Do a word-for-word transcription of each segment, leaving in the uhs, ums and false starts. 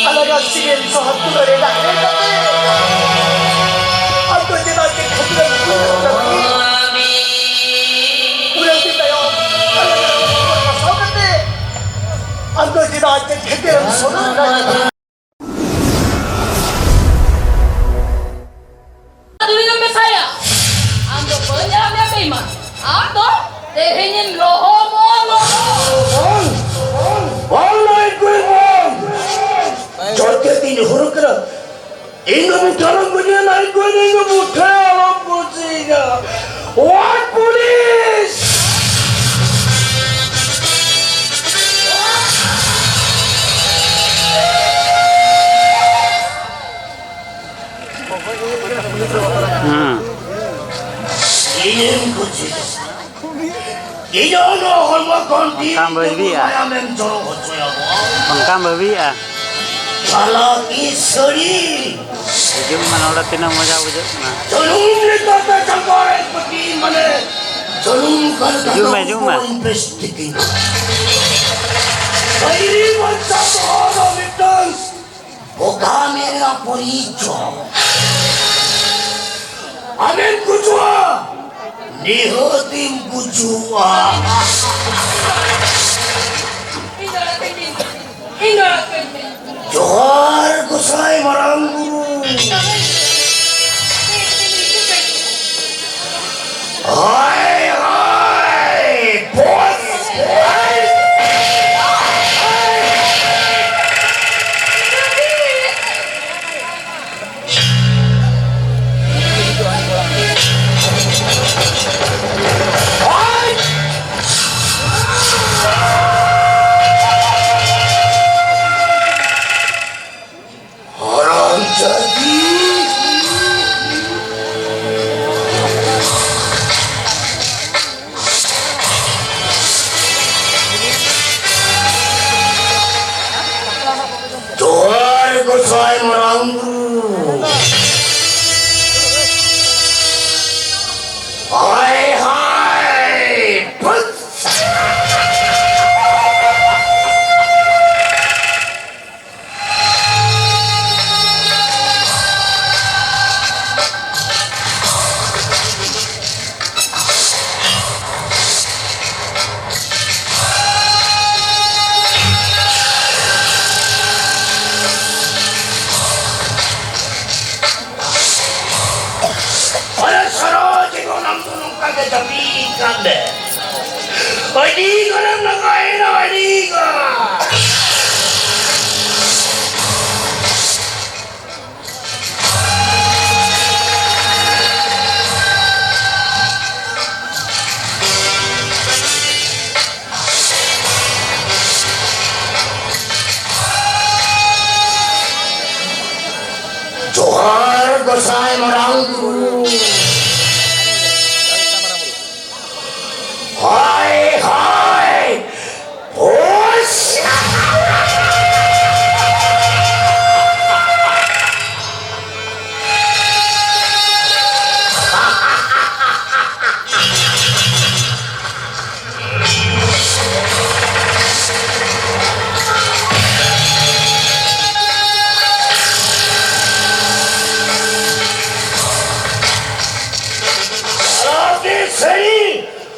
ᱟᱞᱟᱜᱟ ᱥᱤᱨᱮᱱ ᱥᱚᱦᱚᱫ ᱫᱩᱞᱟᱹᱲ ᱨᱮ ᱰᱟᱠᱛᱟᱨ ᱠᱟᱛᱮ, ᱟᱢ ᱫᱚ ᱪᱮᱫᱟᱜ ᱪᱮᱫ ᱠᱷᱟᱹᱛᱤᱨ ᱮᱢ ᱠᱩᱞ ᱠᱟᱹᱢᱤ? ᱯᱩᱨᱟᱹᱣ ᱛᱟᱭᱚᱢ, ᱟᱞᱟᱜᱟ ᱥᱤᱨᱮᱱ ᱯᱟᱥᱟᱣ ᱠᱟᱛᱮ, ᱟᱢ ᱫᱚ ᱪᱮᱫᱟᱜ ᱪᱮᱫ ᱠᱷᱟᱹᱛᱤᱨ ᱮᱢ ᱥᱚᱫᱚᱨ ᱠᱟᱹᱢᱤ? ᱫᱩᱲᱤ ᱫᱚ ᱢᱮᱥᱟᱭᱟ᱾ ᱟᱢ ᱫᱚ ᱵᱟᱹᱧ ᱟᱲᱟᱜ ᱢᱮᱭᱟ ᱵᱮᱭᱢᱟᱱ᱾ ᱟᱢ ᱫᱚ ᱛᱮᱦᱮᱧᱮᱢ ᱞᱚᱦᱚᱢᱚᱜᱼᱟ, ᱞᱚᱦᱚᱢ᱾ ᱵᱟᱝ, ᱵᱟᱝ, ᱵᱟᱝ, ᱱᱟᱭ ᱠᱚᱭ ᱵᱟᱝ᱾ ᱡᱚᱨ ᱛᱮ ᱛᱤᱧ ᱦᱩᱨᱩ ᱠᱟᱱᱟ᱾ ᱤᱧ ᱫᱚ ᱵᱩᱴᱷᱟᱹ ᱟᱞᱚᱢ ᱜᱚᱡᱮᱧᱟ, ᱱᱟᱭ ᱠᱚᱭ, ᱤᱧ ᱫᱚ ᱵᱩᱴᱷᱟᱹ ᱟᱞᱚᱢ ᱜᱚᱡᱮᱧᱟ᱾ What police? ᱦᱮᱸ᱾ ᱤᱧᱮᱢ ᱠᱩᱥᱤ᱾ ᱤᱧ ᱦᱚᱸ ᱱᱚᱣᱟ ᱦᱚᱲᱢᱚ ᱠᱷᱚᱱ ᱫᱤᱱ ᱚᱱᱠᱟᱢ ᱵᱟᱹᱭᱵᱤᱜᱼᱟ᱾ ᱢᱟᱭᱟᱢᱮᱢ ᱡᱚᱨᱚ ᱦᱚᱪᱚᱭᱟ ᱵᱚ᱾ ᱚᱱᱠᱟᱢ ᱵᱟᱹᱭᱵᱤᱜᱼᱟ᱾ ᱪᱟᱞᱟᱠᱤ ᱥᱟᱹᱲᱤ᱾ ᱦᱤᱡᱩᱜ ᱢᱮ ᱱᱚᱰᱮ, ᱛᱤᱱᱟᱹᱜ ᱢᱚᱡᱟ ᱵᱩᱡᱷᱟᱹᱜ ᱠᱟᱱᱟ᱾ ᱡᱟᱹᱱᱩᱢ ᱞᱮᱠᱟᱛᱮ ᱡᱟᱸᱜᱟ ᱨᱮ ᱯᱟᱹᱴᱤ, ᱢᱟᱱᱮ ᱡᱟᱹᱱᱩᱢ ᱠᱟᱱ ᱦᱤᱡᱩᱜ ᱢᱮ, ᱦᱤᱡᱩᱜ ᱢᱮ᱾ ᱤᱱᱵᱷᱮᱥᱴᱤᱜᱮᱴ᱾ ᱵᱟᱹᱭᱨᱤ ᱵᱟᱧᱪᱟᱣ ᱫᱚᱦᱚ ᱫᱚ ᱢᱤᱫᱴᱟᱝ ᱵᱚᱠᱟᱢᱤ ᱨᱮᱱᱟᱜ ᱯᱚᱨᱤᱪᱚᱭ᱾ ᱟᱢᱮᱢ ᱜᱩᱡᱩᱜᱼᱟ, ᱱᱤᱦᱟᱹᱛᱤᱢ ᱜᱩᱡᱩᱜᱼᱟ᱾ ᱡᱚᱦᱟᱨ ᱜᱚᱸᱥᱟᱭ ᱢᱟᱨᱟᱝ ᱵᱩᱨᱩ᱾ ᱦᱟᱭ, ᱦᱟᱭ, ᱵᱚᱥ, ᱦᱟᱭ᱾ ᱦᱟᱨᱟᱢ ᱡᱟᱫᱟ᱾ ᱡᱚᱦᱟᱨ ᱜᱚᱸᱥᱟᱭ ᱢᱟᱨᱟᱝ ᱵᱩᱨᱩ᱾ ᱦᱟᱭ, ᱦᱟᱭ, ᱦᱳᱥ᱾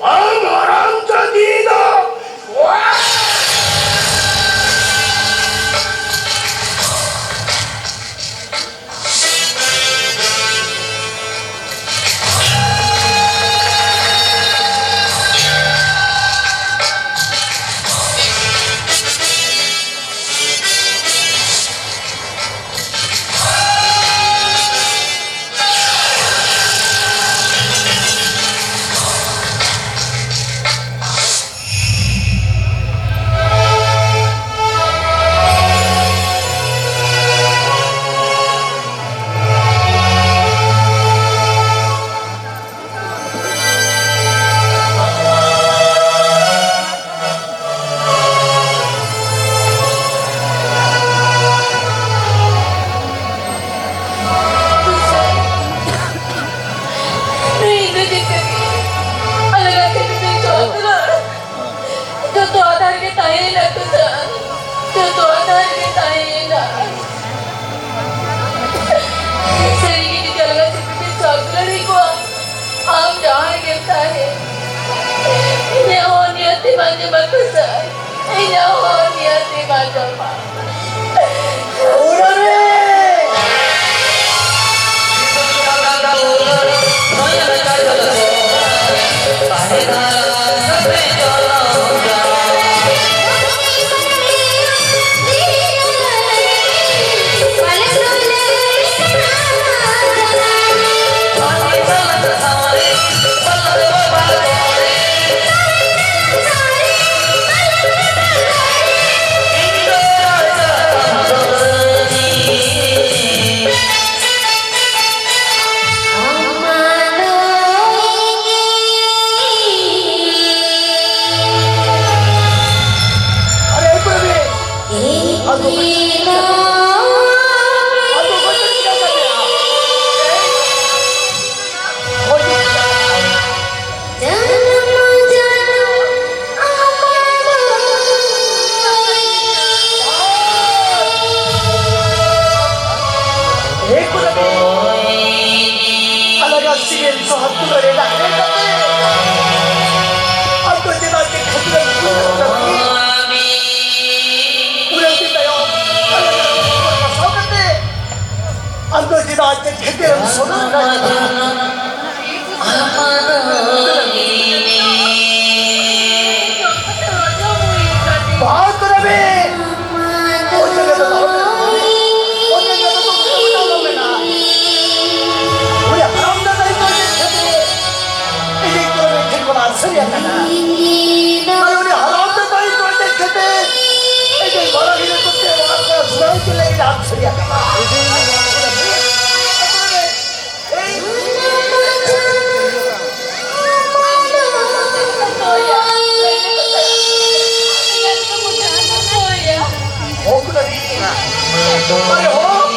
ᱟᱢ ᱦᱟᱲᱟᱢ ᱡᱟᱹᱛᱤ ᱫᱚ ᱡᱚᱛᱚ ᱟᱫᱷᱟᱨ ᱜᱮ ᱛᱟᱦᱮᱸᱭᱮᱱᱟ ᱠᱚ ᱥᱟᱨ, ᱡᱚᱛᱚ ᱟᱫᱷᱟᱨ ᱜᱮ ᱛᱟᱦᱮᱸᱭᱮᱱᱟ᱾ ᱥᱟᱹᱨᱤᱜᱮ ᱡᱩᱫᱤ ᱟᱞᱜᱟ ᱥᱤᱯᱤ ᱵᱤᱱ ᱥᱟᱵ ᱫᱟᱲᱮ ᱠᱚᱣᱟ, ᱟᱢ ᱡᱟᱦᱟᱸ ᱨᱮᱜᱮᱢ ᱛᱟᱦᱮᱸ, ᱤᱧᱟᱹᱜ ᱦᱚᱸ ᱱᱤᱭᱟᱹᱛᱤᱢ ᱟᱸᱡᱚᱢᱟ ᱠᱚ ᱥᱟᱨ, ᱤᱧᱟᱹᱜ ᱦᱚᱸ ᱱᱤᱭᱟᱹᱛᱤᱢ ᱟᱸᱡᱚᱢᱟ᱾ ᱟᱞᱟᱜᱟ ᱥᱤᱨᱮᱱ ᱥᱚᱦᱟᱫ ᱫᱩᱞᱟᱹᱲ ᱮ ᱰᱟᱠᱨᱮ ᱠᱟᱛᱮ, ᱟᱢ ᱫᱚ ᱪᱮᱫᱟᱜ ᱪᱮᱫ ᱠᱷᱟᱹᱛᱤᱨ ᱮᱢ ᱠᱩᱞ ᱠᱟᱱᱟ? ᱩᱱᱟᱹᱜ ᱫᱤᱱ ᱛᱟᱭᱚᱢ ᱟᱞᱟᱜᱟ ᱥᱤᱨᱮᱱ ᱯᱟᱥᱟᱣ ᱠᱟᱛᱮ, ᱟᱢ ᱫᱚ ᱪᱮᱫᱟᱜ ᱪᱮᱫ ᱠᱷᱟᱹᱛᱤᱨ ᱮᱢ ᱥᱚᱫᱚᱨ ᱠᱟᱱᱟ? ᱵᱟᱝ ᱠᱚᱨᱟᱣ ᱢᱮ᱾ ᱚᱱᱠᱟ ᱜᱮ ᱫᱚᱦᱚ ᱢᱮ᱾ ᱚᱱᱠᱟ ᱜᱮ ᱫᱚᱦᱚ ᱢᱮ᱾ ᱩᱱᱤ ᱦᱟᱨᱟᱢ ᱫᱚ ᱫᱟᱨᱮ ᱠᱚ ᱪᱮᱫ ᱠᱷᱟᱹᱛᱤᱨ ᱤᱧ ᱠᱚᱨᱮ ᱴᱷᱮᱱ ᱠᱷᱚᱱ ᱟᱹᱥᱩᱞ ᱟᱠᱟᱱᱟ? ᱟᱨ ᱩᱱᱤ ᱦᱟᱨᱟᱢ ᱫᱚ ᱫᱟᱨᱮ ᱠᱚ ᱪᱮᱫ ᱠᱷᱟᱹᱛᱤᱨ ᱤᱧ ᱵᱟᱲᱟ ᱦᱤᱲᱤᱧ ᱠᱚᱛᱮ ᱚᱲᱟᱜ ᱠᱚ ᱥᱩᱱᱟᱹᱣ ᱠᱮᱫ ᱞᱮ ᱟᱹᱥᱩᱞ ᱟᱠᱟᱱᱟ? ᱦᱚᱸ, ᱠᱩᱱᱟᱹᱢᱤ᱾ ᱟᱨᱮ ᱦᱚᱸ,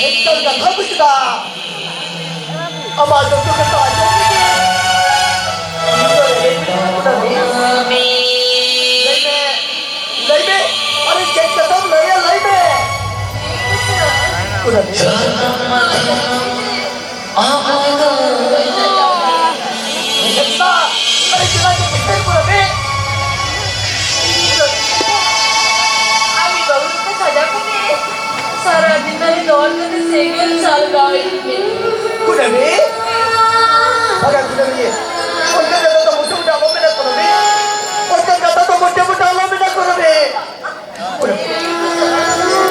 ᱢᱤᱫᱴᱟᱝ ᱠᱟᱛᱷᱟ ᱵᱩᱡᱽ ᱫᱟ᱾ ᱟᱢᱟᱜ ᱡᱚᱛᱚ ᱠᱟᱛᱷᱟ ᱟᱸᱡᱚᱢ ᱠᱟᱛᱮ ᱤᱧ ᱫᱚ ᱨᱮᱵᱮᱱ ᱠᱟᱱᱟ, ᱠᱩᱱᱟᱹᱢᱤ᱾ ᱞᱟᱹᱭ ᱢᱮ᱾ ᱞᱟᱹᱭ ᱢᱮ, ᱟᱨᱮ ᱪᱮᱫ ᱠᱟᱛᱷᱟᱢ ᱞᱟᱹᱭᱟ, ᱞᱟᱹᱭ ᱢᱮ᱾ ᱠᱩᱱᱟᱹᱢᱤ᱾ ᱟᱢ ᱫᱚ ᱟᱨᱮ ᱪᱮᱫᱟᱜ ᱪᱚ ᱢᱤᱫᱴᱮᱱ ᱠᱩᱱᱟᱹᱢᱤ᱾ ᱟᱢ ᱵᱟᱹᱦᱩ ᱨᱩᱯᱮ ᱥᱟᱡᱟᱣ ᱠᱟᱛᱮ ᱥᱟᱨᱟ ᱫᱤᱱ ᱟᱞᱮ ᱫᱚᱦᱚ ᱠᱟᱛᱮ ᱥᱮᱸᱜᱮᱞ ᱥᱟᱞᱜᱟᱣ ᱤᱫᱤ ᱢᱮ᱾ ᱠᱩᱱᱟᱹᱢᱤ? ᱵᱟᱝᱟ ᱠᱩᱱᱟᱹᱢᱤ᱾ ᱚᱱᱠᱟ ᱠᱟᱛᱷᱟ ᱫᱚ ᱢᱚᱴᱮ ᱢᱚᱴᱮ ᱟᱞᱚᱢ ᱢᱮᱱᱟ ᱠᱩᱱᱟᱹᱢᱤ᱾ ᱚᱱᱠᱟ ᱠᱟᱛᱷᱟ ᱫᱚ ᱢᱚᱴᱮ ᱢᱚᱴᱮ ᱟᱞᱚᱢ ᱢᱮᱱᱟ ᱠᱩᱱᱟᱹᱢᱤ᱾ ᱠᱩᱱᱟᱹᱢᱤ᱾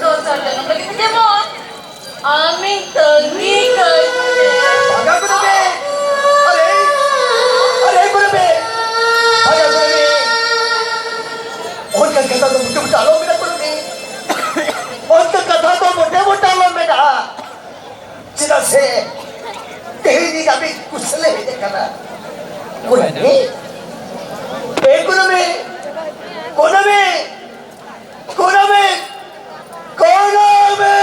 ᱫᱚᱥᱟᱨ ᱡᱚᱱᱚᱢ ᱞᱟᱹᱜᱤᱫ ᱡᱮᱢᱚᱱ ᱟᱢᱤᱧ ᱛᱟᱺᱜᱤ ᱠᱟᱹᱧ ᱢᱮ᱾ ᱵᱟᱝᱟ ᱠᱩᱱᱟᱹᱢᱤ᱾ ᱟᱨᱮ, ᱟᱨᱮ ᱠᱩᱱᱟᱹᱢᱤ᱾ ᱵᱟᱝᱟ ᱠᱩᱱᱟᱹᱢᱤ᱾ ᱚᱱᱠᱟᱱ ᱠᱟᱛᱷᱟ ᱫᱚ ᱢᱚᱴᱮ ᱢᱚᱴᱮ ᱟᱞᱚᱢ ᱢᱮᱱᱟ ᱠᱩᱱᱟᱹᱢᱤ᱾ ᱚᱱᱠᱟᱱ ᱠᱟᱛᱷᱟ ᱫᱚ ᱢᱚᱴᱮ ᱢᱚᱴᱮ ᱟᱞᱚᱢ ᱢᱮᱱᱟ᱾ ᱪᱮᱫᱟᱜ ᱥᱮ ᱛᱮᱦᱮᱧ ᱤᱧ ᱟᱢᱤᱡ ᱠᱩᱥᱟᱹᱞᱮ ᱦᱮᱡ ᱟᱠᱟᱱᱟ᱾ ᱠᱩᱱᱟᱹᱢᱤ᱾ ᱠᱩᱱᱟᱹᱢᱤ, ᱠᱩᱱᱟᱹᱢᱤ, ᱠᱩᱱᱟᱹᱢᱤ, ᱠᱩᱱᱟᱹᱢᱤ᱾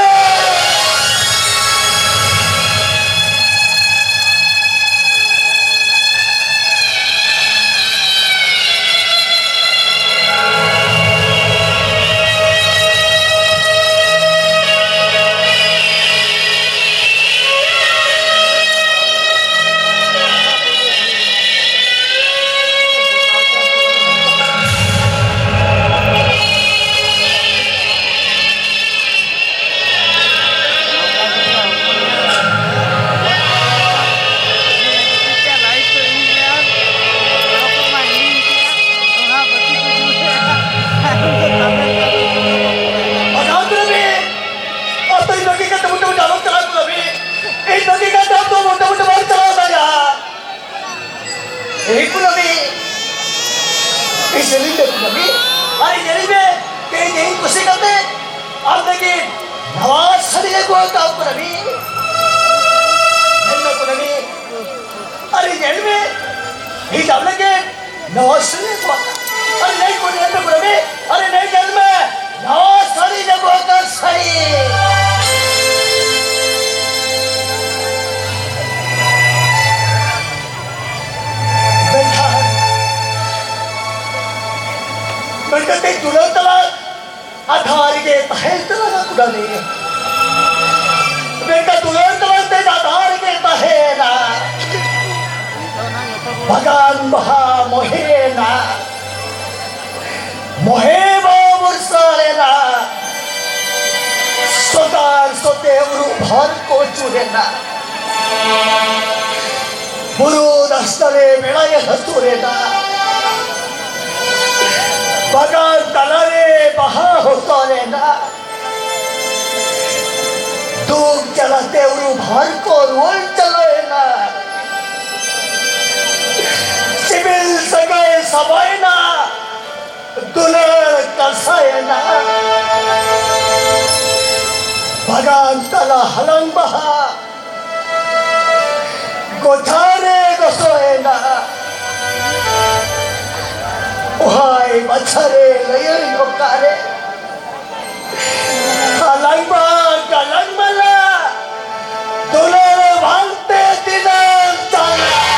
ᱚᱛᱚᱭ ᱵᱟᱹᱜᱤ ᱠᱟᱛᱮ ᱢᱚᱴᱟᱢᱩᱴᱤ ᱟᱞᱚᱢ ᱪᱟᱞᱟᱣ ᱠᱚᱜᱼᱟ ᱵᱤ᱾ ᱤᱧ ᱵᱟᱹᱜᱤ ᱠᱟᱛᱮ ᱟᱢ ᱫᱚ ᱢᱚᱴᱟᱢᱩᱴᱤ ᱵᱟᱢ ᱪᱟᱞᱟᱣ ᱫᱟᱲᱮᱭᱟᱜᱼᱟ᱾ ᱮᱭ ᱠᱩᱱᱟᱹᱢᱤ, ᱤᱧ ᱧᱮᱞᱤᱧ ᱢᱮ ᱠᱩᱱᱟᱹᱢᱤ, ᱟᱨ ᱤᱧ ᱧᱮᱞᱤᱧ ᱢᱮ, ᱛᱮᱦᱮᱧ ᱤᱧ ᱠᱩᱥᱤ ᱠᱟᱛᱮ ᱟᱢ ᱞᱟᱹᱜᱤᱫ ᱱᱟᱣᱟ ᱥᱟᱹᱲᱤ ᱟᱹᱜᱩ ᱟᱠᱟᱫ ᱠᱩᱱᱟᱹᱢᱤ᱾ ᱧᱮᱞ ᱢᱮ ᱠᱩᱱᱟᱹᱢᱤ, ᱟᱨ ᱤᱧ ᱧᱮᱞ ᱢᱮ, ᱤᱧ ᱟᱢ ᱞᱟᱹᱜᱤᱫ ᱱᱟᱣᱟ ᱥᱟᱹᱲᱤ ᱟᱹᱜᱩ ᱟᱠᱟᱫ᱾ ᱟᱨ ᱞᱟᱹᱭ ᱠᱚ ᱧᱮᱞ ᱢᱮ ᱠᱩᱱᱟᱹᱢᱤ, ᱟᱨ ᱞᱟᱹᱭ ᱧᱮᱞ ᱢᱮ, ᱱᱟᱣᱟ ᱥᱟᱹᱲᱤ ᱟᱹᱜᱩ ᱟᱠᱟᱫ ᱥᱟᱹᱲᱤ᱾ ᱢᱮᱱᱠᱷᱟᱱ, ᱢᱮᱱᱠᱷᱟᱱ ᱛᱮᱦᱮᱧ ᱫᱩᱞᱟᱹᱲ ᱛᱟᱞᱟᱝ ᱟᱫᱷᱟ ᱨᱮᱜᱮ ᱛᱟᱦᱮᱸ ᱛᱟᱞᱟᱝᱟ ᱠᱩᱱᱟᱹᱢᱤ᱾ ᱢᱮᱱᱠᱷᱟᱱ ᱫᱩᱞᱟᱹᱲ ᱛᱟᱞᱟᱝ ᱛᱮᱦᱮᱧ ᱟᱫᱷᱟ ᱨᱮᱜᱮ ᱛᱟᱦᱮᱸᱭᱮᱱᱟ᱾ ᱵᱟᱜᱟᱱ ᱵᱟᱦᱟ ᱢᱚᱦᱮᱭᱮᱱᱟ᱾ ᱢᱚᱦᱮ ᱵᱟᱦᱟ ᱵᱚᱨᱥᱟ ᱞᱮᱱᱟ᱾ ᱥᱚᱫᱟᱨ ᱥᱚᱛᱮ ᱩᱨᱩ ᱵᱷᱟᱨ ᱠᱚ ᱪᱩᱨᱮᱱᱟ᱾ ᱵᱩᱨᱩ ᱫᱟᱥᱛᱟᱞᱮ ᱵᱮᱲᱟᱭ ᱦᱟᱹᱥᱩᱨᱮᱱᱟ᱾ ᱵᱟᱜᱟᱱ ᱛᱟᱞᱟᱨᱮ ᱵᱟᱦᱟ ᱦᱚᱛᱚᱨᱮᱱᱟ᱾ ᱫᱩᱠ ᱡᱟᱞᱟᱛᱮ ᱩᱨᱩ ᱵᱷᱟᱨ ᱠᱚ ᱨᱩᱣᱟᱹᱲ ᱪᱟᱞᱟᱣᱮᱱᱟ᱾ ᱥᱤᱵᱤᱞ ᱥᱟᱹᱜᱟᱹᱭ ᱥᱟᱵᱟᱭᱮᱱᱟ᱾ ᱫᱩᱞᱟᱹᱲ ᱠᱟᱥᱟᱭᱮᱱᱟ᱾ ᱵᱟᱜᱟᱱ ᱛᱟᱞᱟ ᱦᱟᱞᱟᱝ ᱵᱟᱦᱟ ᱜᱚᱪᱷᱟ ᱨᱮ ᱜᱚᱥᱚᱭᱮᱱᱟ᱾ ᱥᱟᱹᱨᱤ ᱞᱟᱹᱭᱟᱹᱧ ᱚᱠᱟᱨᱮ? ᱦᱟᱞᱟᱝ ᱢᱟ ᱜᱟᱞᱟᱝ ᱢᱟᱞᱟ, ᱫᱩᱞᱟᱹᱲ ᱵᱟᱝᱛᱮ ᱛᱤᱱᱟᱹᱜ ᱪᱟᱞᱟᱜ᱾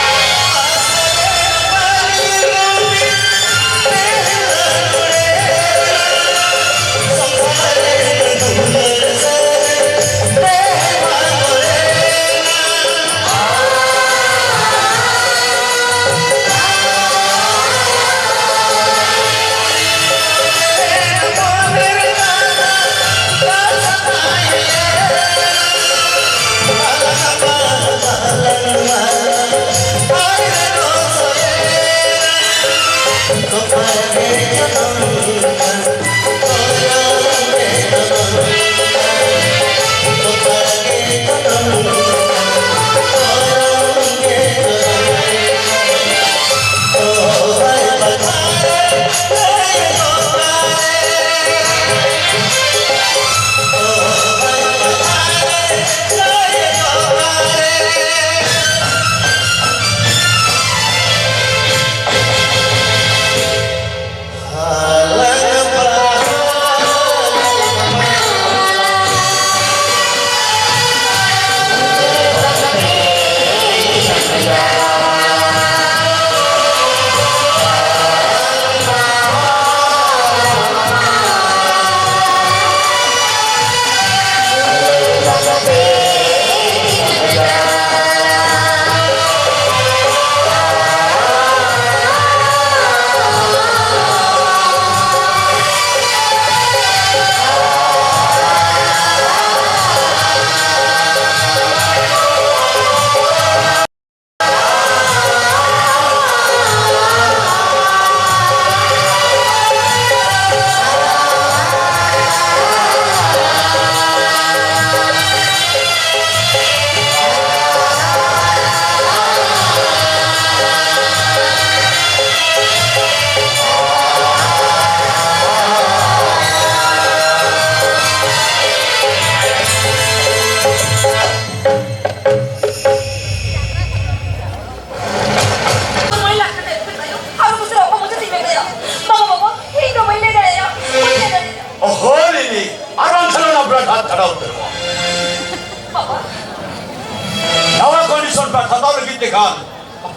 ᱦᱟᱛᱟᱣ ᱞᱟᱹᱜᱤᱫ ᱛᱮ ᱠᱷᱟᱱ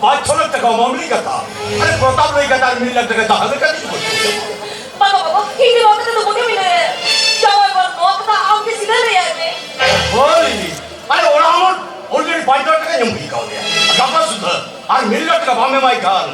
ᱯᱟᱸᱪ ᱪᱷᱚ ᱞᱟᱠᱷ ᱴᱟᱠᱟ ᱢᱟᱢᱞᱤ ᱠᱟᱛᱷᱟ᱾ ᱟᱨᱮ ᱯᱨᱚᱛᱟᱯ ᱞᱟᱹᱭ ᱠᱟᱛᱷᱟ ᱟᱨ ᱢᱤᱫ ᱞᱟᱠᱷ ᱴᱟᱠᱟ ᱡᱟᱦᱟᱸ ᱞᱮᱠᱟ ᱛᱮᱜᱮ ᱵᱚᱱ ᱪᱟᱵᱟ᱾ ᱵᱟᱵᱟ, ᱵᱟᱵᱟ, ᱤᱧ ᱫᱚ ᱱᱚᱣᱟ ᱠᱟᱛᱷᱟ ᱫᱚ ᱢᱚᱱᱮ ᱢᱮᱱᱟᱭᱟ᱾ ᱡᱟᱶᱟᱭ ᱵᱟᱵᱟ, ᱱᱚᱣᱟ ᱠᱟᱛᱷᱟ ᱟᱢ ᱜᱮ ᱥᱤᱫᱷᱟᱹ ᱞᱟᱹᱭᱟᱭ ᱢᱮ᱾ ᱦᱳᱭ, ᱟᱨᱮ ᱚᱲᱟᱜ ᱦᱚᱲ already ᱯᱟᱸᱪ ᱞᱟᱠᱷ ᱴᱟᱠᱟᱧ ᱮᱢ ᱦᱩᱭ ᱠᱟᱣᱫᱮᱭᱟ᱾ ᱜᱟᱯᱟ ᱥᱩᱫᱷᱟᱹ ᱟᱨ ᱢᱤᱫ ᱞᱟᱠᱷ ᱴᱟᱠᱟ ᱵᱟᱢ ᱮᱢᱟᱭ ᱠᱷᱟᱱ